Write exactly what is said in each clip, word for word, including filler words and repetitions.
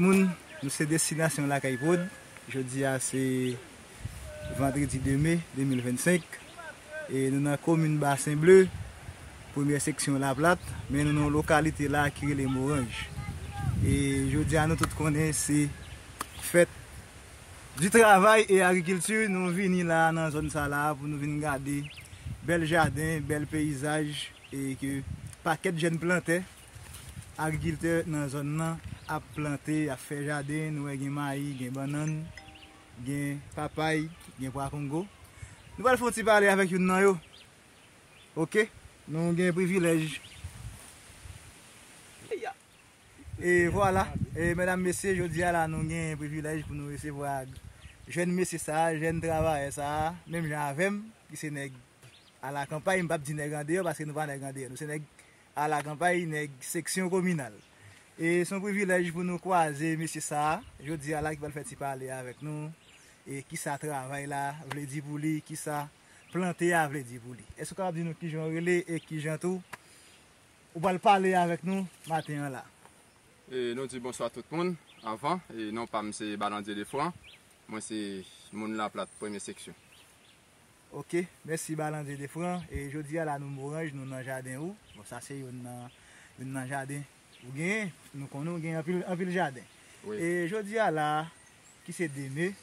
Moun, nou se Destinasyon Lakay Prod. Jodi a se vandredi de me de mil vennsenk. E nou nan komin Basen Ble, premyè seksyon Laplat, men nou nan yon lokalite la ki rele Moranj. E jodi a nou tout konnen se fèt di travay e agrikilti. Nou vini la nan zòn sa la pou nou vin gade bèl jaden, bèl peyizaj e ke pakèt jèn plantè, agrikiltè nan zòn nan ap plante, ap fè jaden. Nou wè gen mayi, gen bannann, gen papay, gen pwa kongo. Nou pral fè yon ti pale avèk youn nan yo. Oke? Nou gen privilèj. E vwala. E medam, mesye, jodi a la nou gen privilèj pou nou resevwa jèn mesye sa a, jèn travayè sa a, menm jan avè m, ki se nèg alakanpay. M p ap di nèg andeyò paske nou pa nèg andeyò. Nou se nèg alakanpay, nèg seksyon kominal. E se yon privilèj pou nou kwaze mesye sa a jodi a la ki pral fè ti pale avèk nou. E kisa travay la vle di pou li, kisa plante a vle di pou li. Èske w kapab di nou kijan w rele e kijan tou ou pral pale avèk nou maten an la? E nou di bonswa tout moun. Avan, e non pa m se Balandye Defran. Mwen se moun Laplat, premye seksyon. Oke, mèsi Balandye Defran. E jodi a la nou Moranj, nou nan jaden ou. Bon, sa se youn nan, youn nan jaden ou genyen. Nou konnen ou genyen anpil, anpil jaden. Wi. E jodi a la, ki se de me,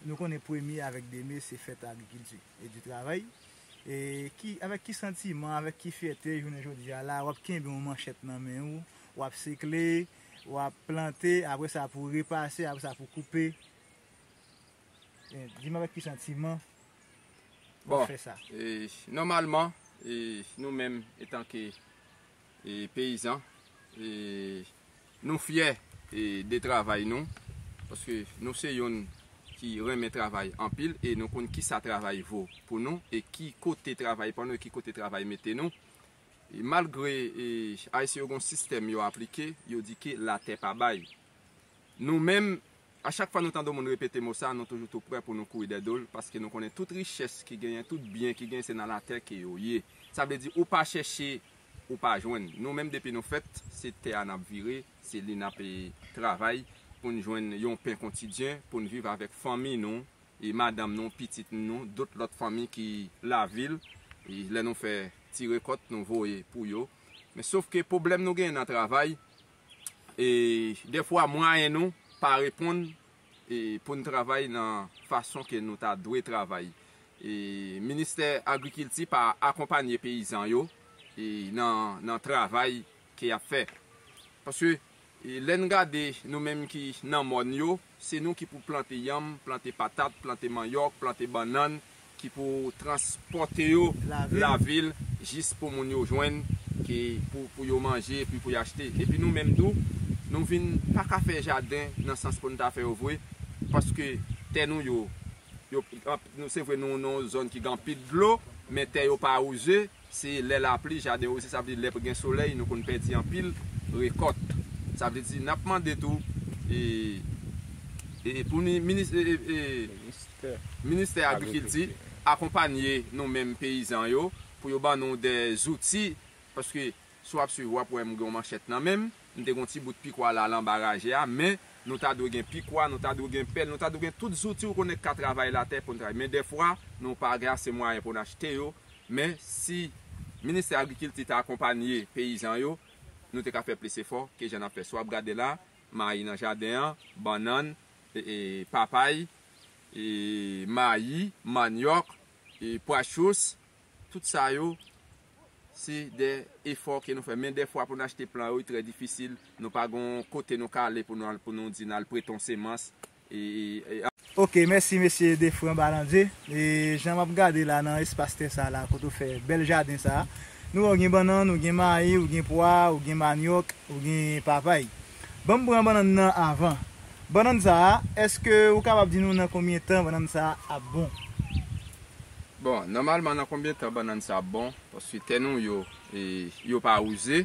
nou konnen premye avèk de me se fèt agrikilti e di travay. E ki, avèk ki santiman, avèk ki fyète jounen jodi a la, w ap kenbe yon manchèt nan men ou, w ap sekle, w ap plante, apre sa pou repase, apre sa pou koupe. E, di m avèk ki santiman w ap Bon, fè sa? E, nòmalman, e, nou menm, etanke, e, peyizan, e, nou fyè, e, de travay nou, paske nou se youn ki renmen travay anpil e nou konn kisa travay vo pou nou e ki kote travay pa nou e ki kote travay mete nou. E malgre, e, Ayisyen yo gen yon sistèm yo aplike, yo di ke latè pa bay. Nou menm, a chak fwa nou tande yon moun repete mo sa, nou toujou tou prè pou nou kouri dèyè do l, paske nou konnen tout richès ki genyen, tout byen ki genyen, se nan latè ke yo ye. Sa vle di, ou pa chèche, ou pa jwenn. Nou menm, depi nou fèt, se tè a n ap vire, se li n ap, e, travay pou n jwenn yon pen kontidyen, pou n viv avèk fanmi nou, e madanm nou, pitit nou, dòt lòt fanmi ki lavil, e lè nou fè ti rekòt, nou voye pou yo. Men sof ke pwoblèm nou genyen nan travay, e dèfwa mwayen nou pa reponn, e pou n travay nan fason ke nou ta dwe travay. E ministè agrikilti pa akonpanye peyizan yo, e nan, nan travay ke y ap fè. Paske, e, lè n gade nou menm ki nan mòn yo, se nou ki pou plante yanm, plante patat, plante manyòk, plante bannann, ki pou transpòte yo lavil, lavil jis pou moun yo jwenn, ki pou, pou yo manje, epi pou yo achte. Epi nou menm tou, nou vin pa ka fè jaden nan sans pou n ta fè yo vre, paske tè nou yo, yo, anp-, nou, se vre nou nan yon zòn ki gen anpil dlo, men tè yo pa wouze, se lè lapli, jaden wouze, sa vle di lè gen solèy, nou konn pèdi anpil rekòt. Sa vle di, n ap mande tou, e, e pou ni, minis-, e, e, e, Ministè Ministè Agrikilti Agrikilti. Akonpanye nou menm peyizan yo, pou yo ban nou de zouti, paske si w ap swiv, w ap wè m gen yon manchèt nan men m, m te gen yon ti bout pikwa la, la anba raje a, men nou ta dwe gen pikwa, nou ta dwe gen pèl, nou ta dwe gen tout zouti ou konnen k ka travay latè pou n travay. Men dèfwa, nou pa gen ase mwayen pou n achte yo. Men si Ministè Agrikilti ta akonpanye peyizan yo, nou te ka fè plis efò ke jan n ap fè. Si w ap gade la, mayi nan jaden an, bannann, e, e, papay, e, mayi, manyòk, e, pwa chous, tout sa yo, se de efò ke nou fè. Men dèfwa pou n achte plan yo, li trè difisil. Nou pa gen yon kote nou ka ale pou nou al, pou nou di n al prete yon semans. E, e, e, Oke, mèsi mesye Defran Balandye. E jan m ap gade la nan espas tè sa la, kote w fè bèl jaden sa, nou wè w gen bannann, ou gen mayi, ou gen pwa, ou gen manyòk, ou gen papay. Ban m pran bannann nan avan. Bannann sa a, èske ou kapab di nou nan konbyen tan bannann sa a ap bon? Bon, nòmalman, nan konbyen tan bannann sa ap bon? Paske tè nou yo, e, yo pa wouze.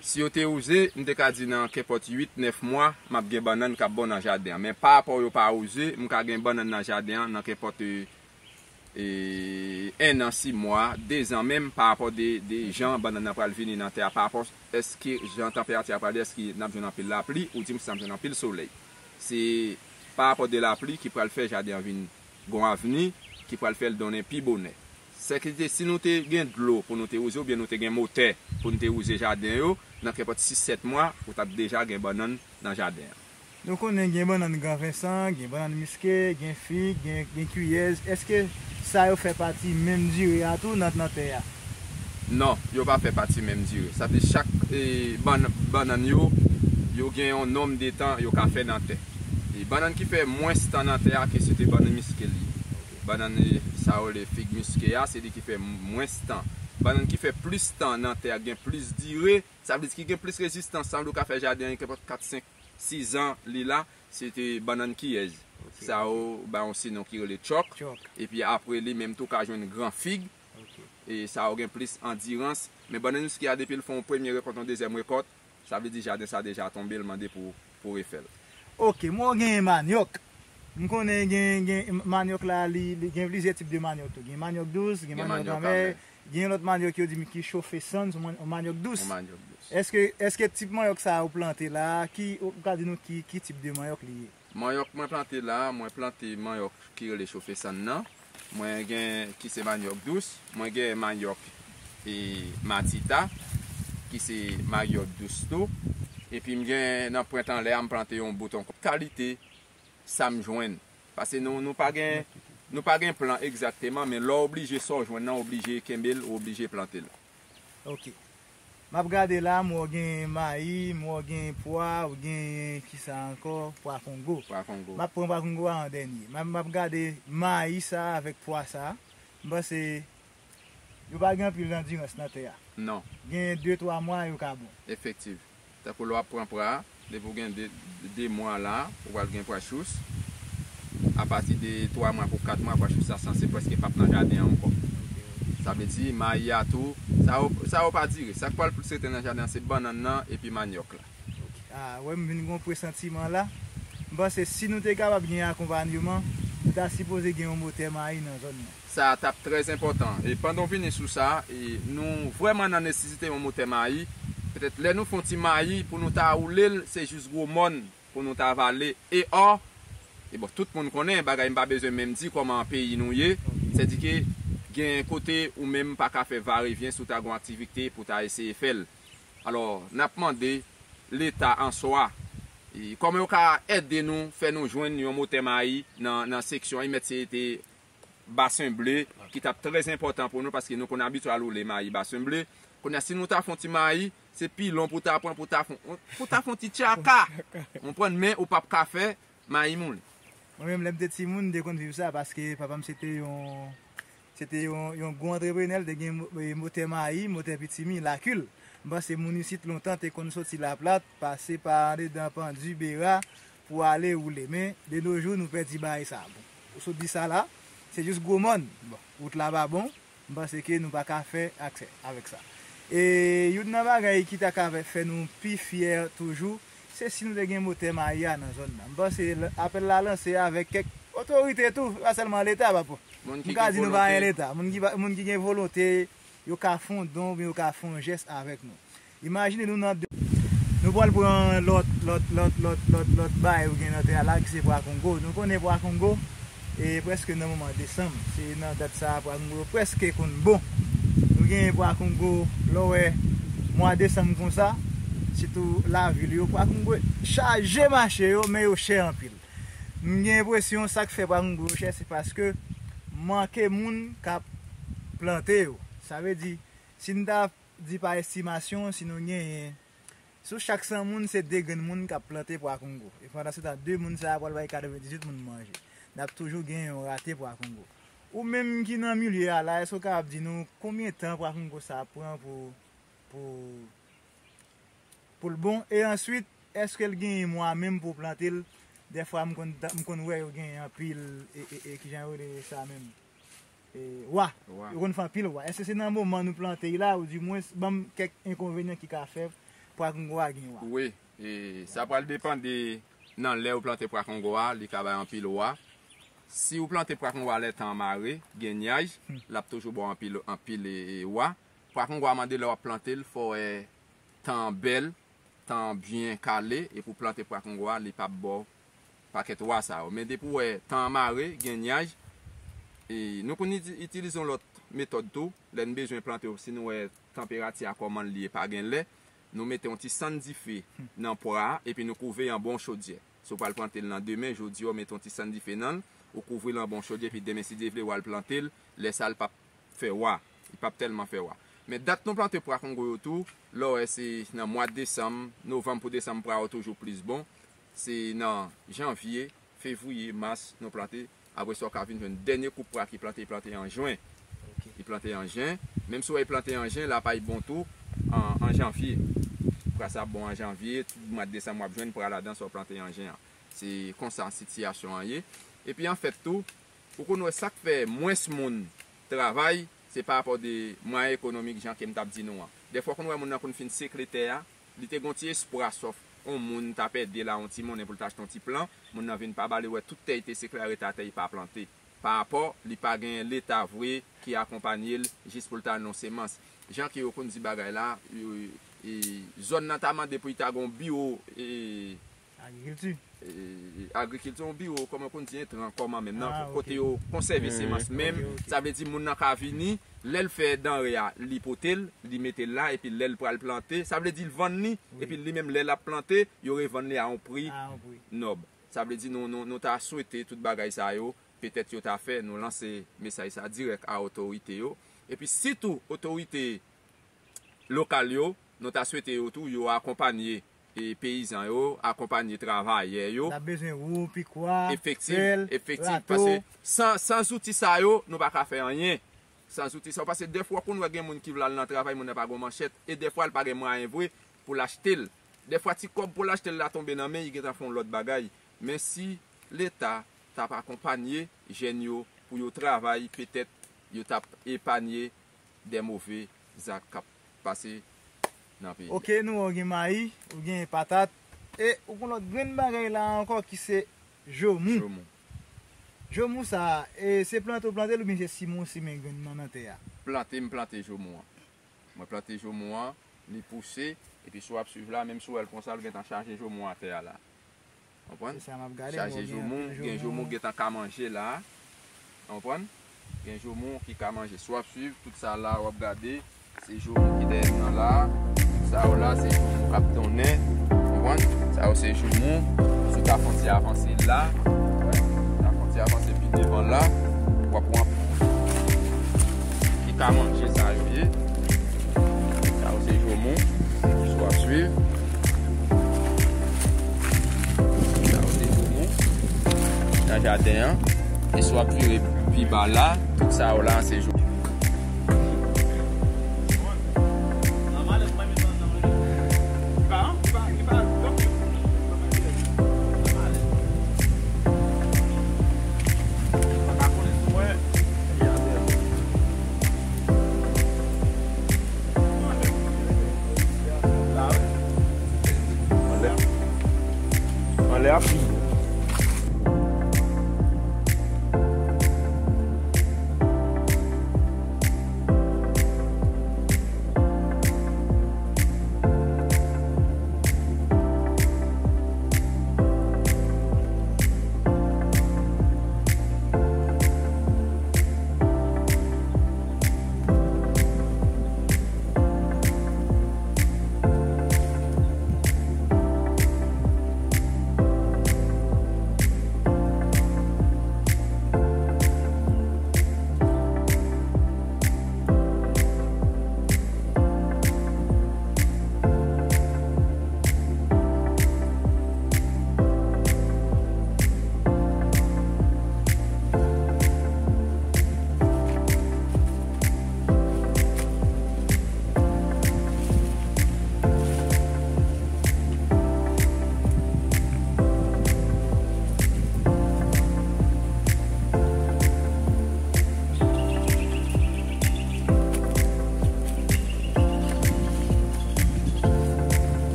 Si yo te wouze, m te ka di nan kenpòt uit, nèf mwa, m ap gen bannann k ap bon nan jaden an. Men pa rapò yo pa wouze, m ka gen bannann nan jaden an nan kenpòt, e, e, en an, sis mwa, dezan menm, pa rapò de, de jan bannann nan pral vini nan tè a, pa rapò èske jan tanperati a pral ye, èske n ap jwenn anpil lapli, ou di m si n ap jwenn anpil solèy. Se pa rapò de lapli ki pral fè jaden an vin gon avni, ki pral fè l donnen pi bonè. Sèke si nou te gen dlo pou nou te wouze, oubyen nou te gen motè pou nou te wouze jaden yo, nan kenpòt sis sèt mwa, ou t ap deja gen bannann nan jaden an. Nou konnen gen bannann Gran Vensan, gen bannann miske, gen fig, gen, gen kiyèz. Èske sa yo fè pati menm dire a tou nan, nan tè a? Non, yo pa fè pati menm dire. Sa vle di chak e, bann, bannann yo, yo gen yon nonm de tan yo ka fè nan tè. E bannann ki fè mwens tan nan tè a ke se te bannann miske li ye. Bannann e, sa yo rele fig miske a, se li ki fè mwens tan. Bannann ki fè plis tan nan tè a, gen plis dire, sa vle di ki gen plis rezistans, sa vle di ou ka fè jaden an kenpòt kat, senk, sizan li la, se te bannann kiyèz. Sa yo ba yon sinon ki rele tchòk. Epi apre li menm tou ka jwenn gran fig. E sa yo gen plis andirans. Men bannann miske a depi l fè yon premye rekòt, yon dezyèm rekòt, sa vle di jaden sa deja tonbe, l mande pou, pou refè l. Ok, mwen genyen manyòk. M konnen gen, gen manyòk la, li, li gen plizyè tip de manyòk tou. Gen manyòk dous, gen manyòk anmè, gen yon lòt manyòk yo di m ki chofe sann, se yon manyòk dous. Èske, èske tip manyòk sa a ou plante la, ki, ou ka di nou ki, ki tip de manyòk li ye? Manyòk mwen plante la, mwen plante manyòk ki rele chofe sann nan. Mwen gen ki se manyòk dous. Mwen gen manyòk e matita, ki se manyòk dous tou. Epi m gen nan prentan lè a, m plante yon bouton kalite sa m jwenn. Paske nou, nou pa gen, nou pa gen plan egzakteman, men lè w oblije sa w jwenn nan, w oblije kenbe l, w oblije plante l. Ok. M ap gade la, m wè w gen mayi, m wè w gen pwa, w gen kisa ankò? Pwa kongo. Pwa kongo. M ap pran pwa kongo a an dènye. M ap, m ap gade mayi sa avèk pwa sa. M panse yo pa gen anpil andirans nan tè a. Non. Gen de, twa mwa, yo ka bon. Efektiv. Tankou lè w ap pran pwa a, depi w gen de, de mwa la, ou pral gen pwa chous. Apati de twa mwa pou kat mwa, pwa chous la sanse prèske p ap nan jaden an ankò. Sa vle di, mayi a tou, sa yo, sa yo pa dire. Sa k pral plis rete nan jaden an, se bannann nan epi manyòk la. Ah, wè, m vin gen yon presantiman la. M panse si nou te kapab gen akonpanyeman, nou ta sipoze gen yon motè mayi nan zòn nan. Sa t ap trè enpòtan. E pandan w vini sou sa, e nou vrèman nan nesesite yon motè mayi. Petèt lè nou fè yon ti mayi, pou nou ta woule l, se jis gwo mòn pou nou ta vale. E ò, e bon, tout moun konnen, bagay m pa bezwen menm di kòman peyi nou ye. Sèdike, gen kote ou menm pa ka fè varevyen si w ta gen yon aktivite pou w ta eseye fè l. Alò, n ap mande Leta an swa, e, kòman yo ka ede nou, fè nou jwenn yon motè mayi nan, nan seksyon an, e mèt se te Basen Ble, ki t ap trè enpòtan pou nou, paske nou konn abitye al woule mayi Basen Ble. Kounye a, si nou ta fè yon ti mayi, se pilon pou ta pran, pou ta fè, pou ta fè yon ti tchaka. Konprann, men ou p ap ka fè mayi moule. Mwen menm, lè m te timoun, m te konn viv sa, paske papa m se te yon, se te yon, yon gwo antreprenè, l te gen mo-, e, motè mayi, motè pitimi, lakil. M panse moun isit lontan te konn soti Laplat, pase pa andedan Pandi, Bera, pou ale woule. Men, de no jou, nou pèdi bagay sa. Bon, ou sot di sa la, se jis gwo mòn. Bon, wout la pa bon, m panse ke nou pa ka fè aksè avèk sa. E youn nan bagay ki ta ka fè, fè nou pi fyè toujou, se si nou te gen motè mayi a nan zòn nan. M panse l-, apèl la lanse avèk kèk otorite tou, pa sèlman Leta, papa. M ka di nou pa gen Leta. Moun ki pa, moun ki gen volonte, yo ka fè yon don oubyen yo ka fè yon jès avèk nou. Imajine nou nan de, nou pral pran lòt, lòt, lòt, lòt, lòt, lòt bagay ou gen nan tè a la ki se pwa kongo. Nou konnen pwa kongo, e prèske nan moman desanm. Se nan dat sa a pwa kongo yo prèske konn bon. Nou gen pwa kongo, lè w wè mwa desanm konsa, sitou lavil yo, pwa kongo chaje mache yo, men yo chè anpil. M gen enpresyon sa k fè pwa kongo yo chè, se paske manke moun k ap plante yo. Sa vle di, si n ta di pa estimasyon, si nou genyen, sou chak san moun, se de grenn moun k ap plante pwa kongo. E pandan se tan, de moun sa a pral bay katrevendizuit moun manje. N ap toujou gen yon rate pwa kongo. Ou menm ki nan milye a la, èske w kapab di nou konbyen tan pwa kongo sa ap pran pou, pou, pou l bon? E answit, èske l genyen mwa menm pou w plante l? Dèfwa, m konn, m konn wè yo genyen anpil, e, e, e, kijan yo rele sa menm? E, wa. Yo konn fè anpil wa. Èske se nan moman nou plante y la, ou dimwens, ban m kèk enkonvenyan ki ka fè pwa kongo a gen wa? Wi, e, sa pral depande nan lè ou plante pwa kongo a, li ka bay anpil wa. Si ou plante pwa kongo a lè tan an mare, gen nyaj, l ap toujou ba w anpil, anpil, e, e, wa. Pwa kongo a mande lè w ap plante l, fò w wè tan an bèl, tan an byen kale, epi w plante pwa kongo a, li p ap ba w pakèt wa sa yo. Men depi w wè tan an mare, gen nyaj, e nou konn iti- itilize yon lòt metòd tou. Lè n bezwen plante yo, si nou wè tanperati a kòman l ye, pa gen lè, nou mete yon ti sann dife nan pwa a, epi nou kouvri l anba yon chodyè. Si w pral plante l nan demen, jodi a, w mete yon ti sann dife nan l, ou kouvri l anba yon chodyè, epi demen, si Dye vle, w al plante l. Lè sa a, l p ap fè wa. Li p ap tèlman fè wa. Men dat nou plante pwa Kongo yo tou, lè w wè se nan mwa desanm, novanm pou desanm, pwa yo toujou plis bon. Se nan janvye, fevriye, mas, nou plante. Apre sa, w ka vin jwenn dènye koup pwa ki plante, plante an jen. Li plante an jen. Menm si w wè l plante an jen, l ap ay bon tou an, an janvye. Pwa sa ap bon an janvye, tout mwa desanm w ap jwenn pwa ladan sa w plante an jen an. Se konsa sitiyasyon an ye. Epi anfèt tou, ou konn wè sa k fè mwens moun travay, se pa rapò de mwayen ekonomik jan ke m t ap di nou an. Dèfwa w konn wè moun nan konn fin sekle tè a, li te gen yon ti espwa sòf yon moun t ap ede l a yon ti monnen pou l ta achte yon ti plan, moun nan vin pa ba li, wè tout tè li te sekle a rete atè, li pa plante. Pa rapò, li pa gen Leta vre ki akonpanye l jis pou l ta al nan semans. Jan ke yo konn di bagay la, yo, e, zòn nan ta mande pou li ta gen yon biwo, e, Agrikilti. E, agrikilti, yon biwo, kòman konn di, entran kòman menm nan, ah, kote yo konsève semans menm. Ok, ok. Sa vle di moun nan ka vini, lè l fè danre a, li pote l, li mete l la, epi lè l pral plante, sa vle di l vann li, epi li menm lè l ap plante, yo revann li a yon pri nòb. Sa vle di nou, nou, nou ta swete tout bagay sa yo, petèt yo ta fè, nou lanse mesaj sa dirèk a otorite yo. Epi sitou otorite lokal yo, nou ta swete yo tou, yo akonpanye, e, peyizan yo, akonpanye travayè yo. N ap bezwen wou, pikwa, pèl, rato. Efektif, efektif, paske san, san zouti sa yo, nou pa ka fè anyen. San zouti sa yo, paske dèfwa w konn wè gen moun ki vle al nan travay, moun nan pa gen manchèt, e dèfwa l pa gen mwayen vre pou l achte l. Dèfwa ti kòb pou l achte l la tonbe nan men, li gentan fè yon lòt bagay. Men si Leta t ap akonpanye jèn yo pou yo travay, petèt yo t ap epanye de move zak k ap pase nan peyi a. Ok, nou wè w gen mayi, ou gen patat, e ou gen lòt grenn bagay la ankò ki se jomou. Jomou. Jomou sa, e se plante w plante l oubyen se simen w simen grenn nan nan tè a? Plante, m plante jomou an. Mwen plante jomou an, li pouse, epi si w ap swiv la, menm si w wè l konsa, l gentan chaje jomou atè a la. Konprann? Se sa m ap gade, chaje jomou, gen jomou gentan ka manje la. Konprann? Gen jomou ki ka manje. Si w ap swiv, tout sa la w ap gade, se jomou ki dèyè m nan la. Tout sa yo la, se jomou k ap donnen. Konprann? Sa yo se jomou. Si w ta fè yon ti avanse la, ta fè yon ti avanse pi devan la, w ap wè ki ka manje sa yo ye. Sa yo se jomou, si w ap swiv. Sa yo se jomou nan jaden an. E si w ap vire pi ba la, tout sa yo la, se jomou.